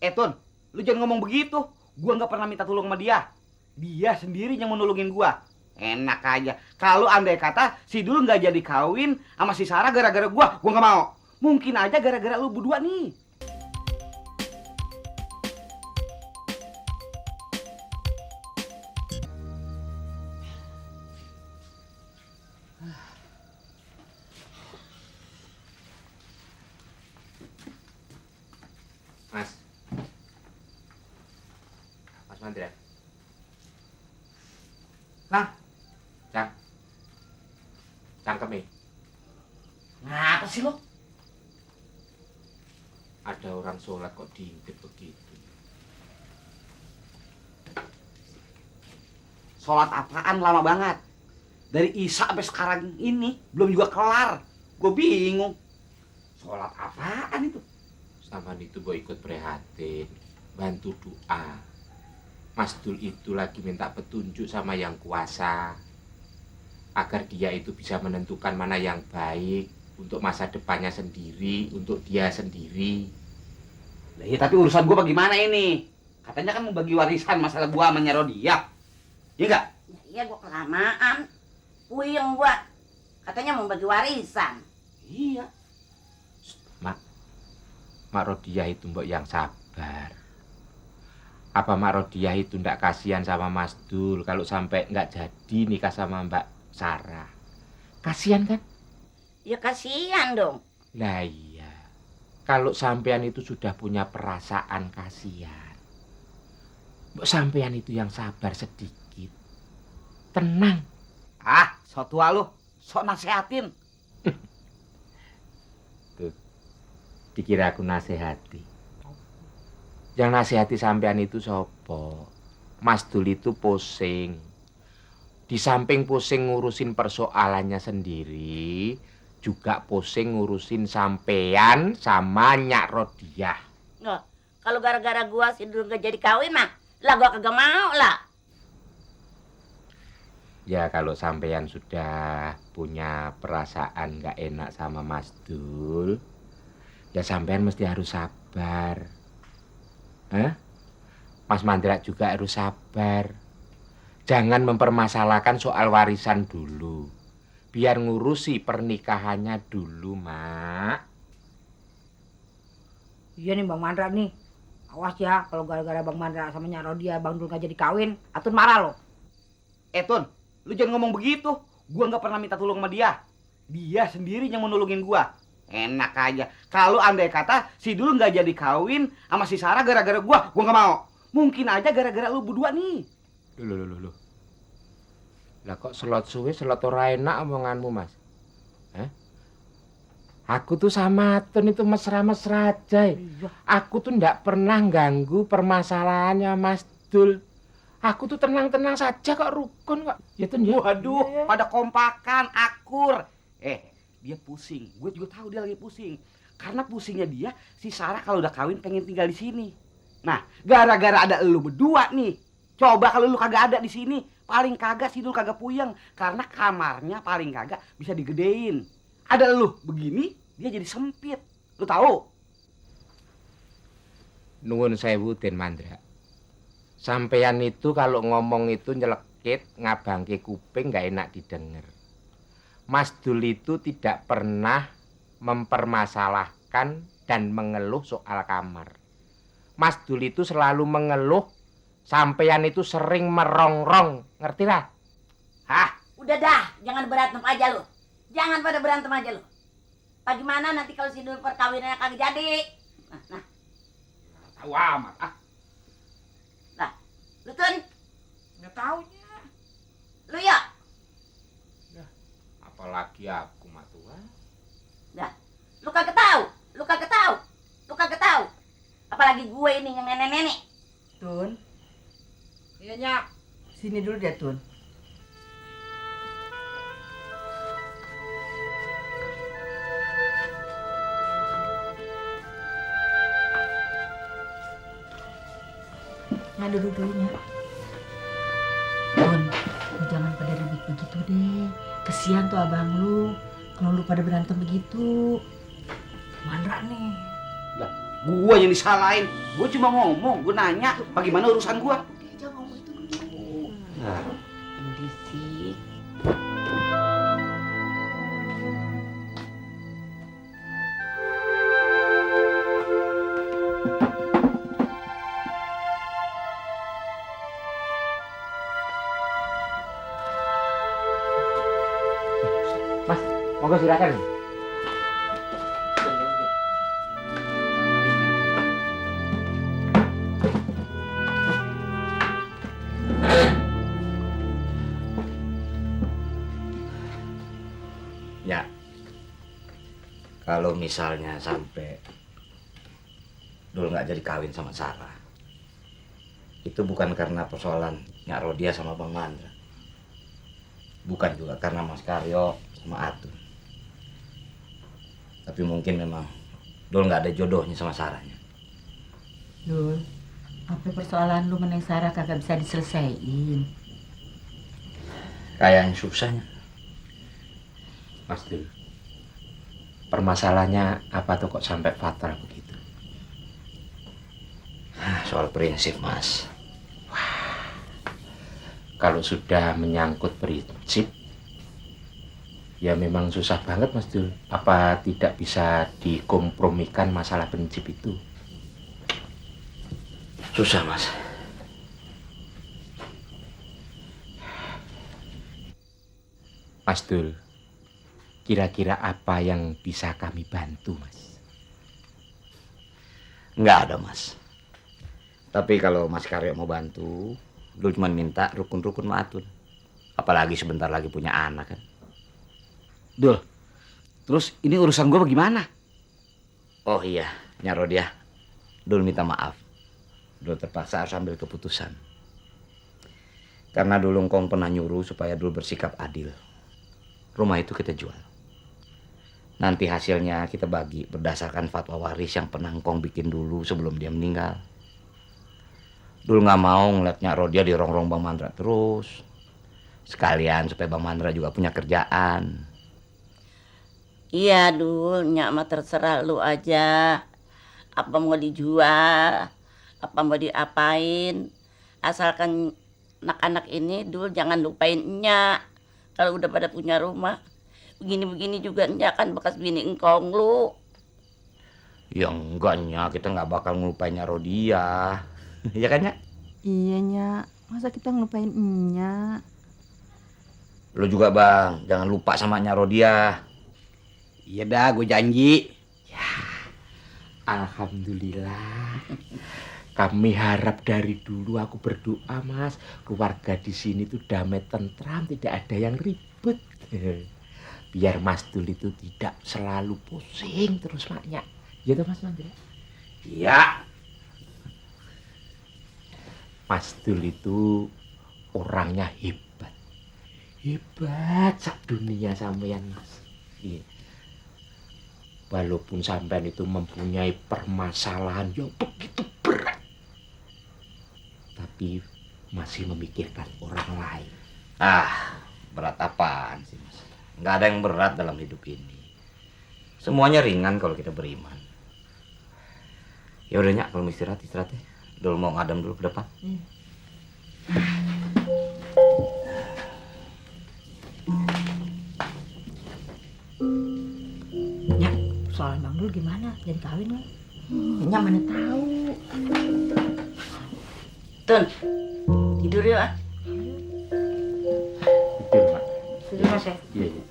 Tun, lu jangan ngomong begitu. Gua nggak pernah minta tolong sama dia. Dia sendiri yang mau nolongin gua. Enak aja. Kalau andai kata si Dul nggak jadi kawin sama si Sarah gara-gara gua nggak mau. Mungkin aja gara-gara lu berdua nih. Mas Mandra. Nah, Cangkem nih. ngapa sih lo? Ada orang sholat kok diintip begitu. Sholat apaan lama banget? Dari Isya sampai sekarang ini belum juga kelar. Gue bingung. Sholat apaan itu? Sama itu gue ikut prihatin, bantu doa. Mas Dul itu lagi minta petunjuk sama yang kuasa, agar dia itu bisa menentukan mana yang baik untuk masa depannya sendiri, untuk dia sendiri. Lah ya, tapi urusan gue bagaimana ini? Katanya kan mau bagi warisan masalah gue sama Nyarodia. Iya enggak? Iya, gua kelamaan. Puyeng gua. Katanya mau bagi warisan. Iya. Mak Rodiah itu mbok yang sabar. Apa Mak Rodiah itu ndak kasihan sama Mas Dul kalau sampai nggak jadi nikah sama Mbak Sarah? Kasihan kan? Ya kasihan dong. Lah iya. Kalau sampean itu sudah punya perasaan kasihan, mbok sampean itu yang sabar sedikit. Tenang. Ah, sok tua lu. Sok nasehatin. Tuh, dikira aku nasihati. Yang nasihati sampean itu sopo? Mas Dul itu pusing. Di samping pusing ngurusin persoalannya sendiri, juga pusing ngurusin sampean sama Nyak Rodiah. Nggak, kalau gara-gara gua si Dul nggak jadi kawin mah, lah gua kagak mau lah. Ya kalau sampean sudah punya perasaan gak enak sama Mas Dul, ya sampean mesti harus sabar. Mas Mandra juga harus sabar. Jangan mempermasalahkan soal warisan dulu. Biar ngurusi pernikahannya dulu, Mak. Iya nih Bang Mandra nih. Awas ya kalau gara-gara Bang Mandra sama Nyarodia Bang Dul gak jadi kawin, Atun marah loh. Tun, lu jangan ngomong begitu. Gua nggak pernah minta tolong sama dia. Dia sendiri yang mau nolongin gua. Enak aja. Kalau andai kata si Dul nggak jadi kawin sama si Sarah gara-gara gua nggak mau. Mungkin aja gara-gara lu berdua nih. Loh. Lah kok selot suwe selot ora enak omonganmu, Mas? Aku tuh sama Atun itu mesra-mesra aja. Aku tuh ndak pernah ganggu permasalahannya Mas Dul. Aku tuh tenang-tenang saja kok, rukun kok. Ya Tun ya. Waduh, pada kompakan, akur. Dia pusing. Gue juga tahu dia lagi pusing. Karena pusingnya dia, si Sarah kalau udah kawin pengen tinggal di sini. Nah, gara-gara ada elu berdua nih. Coba kalau lu kagak ada di sini, paling kagak si Dul kagak puyeng. Karena kamarnya paling kagak bisa digedein. Ada elu begini, dia jadi sempit. Lu tahu? Nuwun sewu Den Mandra. Sampeyan itu kalau ngomong itu nyelekit, ngabangke kuping gak enak didengar. Mas Dul itu tidak pernah mempermasalahkan dan mengeluh soal kamar. Mas Dul itu selalu mengeluh, sampeyan itu sering merongrong, ngerti lah? Hah? Udah dah, jangan berantem aja lu. Jangan pada berantem aja lu. Bagaimana nanti kalau si Dul perkawinannya kagak jadi? Nah. Tahu amat. Lah, lu Tun, Nggak taunya. lu ya? Apalagi aku mah tua. Dah, lu kagak tahu. Apalagi gue ini yang nenek-nenek. Tun. Iya Nyak. Sini dulu deh Tun. Nyak duduk dulu Nyak. Tun, lu jangan pada ribut begitu deh. Kesian tuh abang lu kalau lu pada berantem begitu. Mandra nih. Lah, Gua yang disalahin. Gua cuma ngomong, gua nanya bagaimana urusan gua. Jangan ngomong itu dulu. Nah, Berisik. Mas, monggo silakan. Ya, kalau misalnya sampai Dul nggak jadi kawin sama Sarah, itu bukan karena persoalan Nyak Rodia sama Bang Mandra, bukan juga karena Mas Karyo sama Atun, tapi mungkin memang Dul nggak ada jodohnya sama Sarahnya. Dul, apa persoalan lu meneng Sarah kagak bisa diselesaikan? Kayaknya susahnya. Mas Dul, permasalahannya apa tuh kok sampai fatal begitu? Soal prinsip, Mas. Kalau sudah menyangkut prinsip, ya memang susah banget Mas Dul. Apa tidak bisa dikompromikan masalah prinsip itu? Susah, Mas. Mas Dul, kira-kira apa yang bisa kami bantu, Mas? Nggak ada, Mas. Tapi kalau Mas Karyo mau bantu, Dul cuma minta rukun-rukun sama Atun. Apalagi sebentar lagi punya anak kan. Dul, terus ini urusan gue bagaimana? Oh iya, Nyak Rodia. Dul minta maaf. Dul terpaksa harus ambil keputusan. Karena dulu Ngkong pernah nyuruh supaya Dul bersikap adil. Rumah itu kita jual. Nanti hasilnya kita bagi berdasarkan fatwa waris yang pernah Ngkong bikin dulu sebelum dia meninggal. Dul nggak mau ngeliat Nyak Rodia dirongrong Bang Mandra terus. Sekalian supaya Bang Mandra juga punya kerjaan. Iya Dul, Nyak mah terserah lu aja. Apa mau dijual, apa mau diapain. Asalkan anak-anak ini Dul jangan lupain Nyak. Kalau udah pada punya rumah, begini-begini juga Nyak kan bekas bini Ngkong lu. Ya enggak, Nyak, kita nggak bakal ngelupain Nyak Rodia. Ya kan, Nyak? Iya, Nyak. Masa kita ngelupain Nyak? Lo juga, Bang, jangan lupa sama Nyak Rodia. Iya dah, gue janji. Alhamdulillah. Kami harap dari dulu aku berdoa, Mas, keluarga di sini tuh damai tentram, tidak ada yang ribut. Biar Mas Dul itu tidak selalu pusing terus maknya. Ya toh Mas Mandra? Iya. Mas Dul itu orangnya hebat. Hebat sak dunia sampean, Mas. Iya. Walaupun sampean itu mempunyai permasalahan yang begitu berat, tapi masih memikirkan orang lain. Berat apaan sih, Mas? Nggak ada yang berat dalam hidup ini. Semuanya ringan kalau kita beriman. Ya udah, Nyak, kalau mau istirahat ya. Dulu mau ngadem dulu ke depan. Nyak, soal Bang Dul gimana? Jadi kawin nggak? Nyak mana tahu. Tun, tidur yuk ah. Tidur, Mak. Tidur Mas ya. Iya, iya.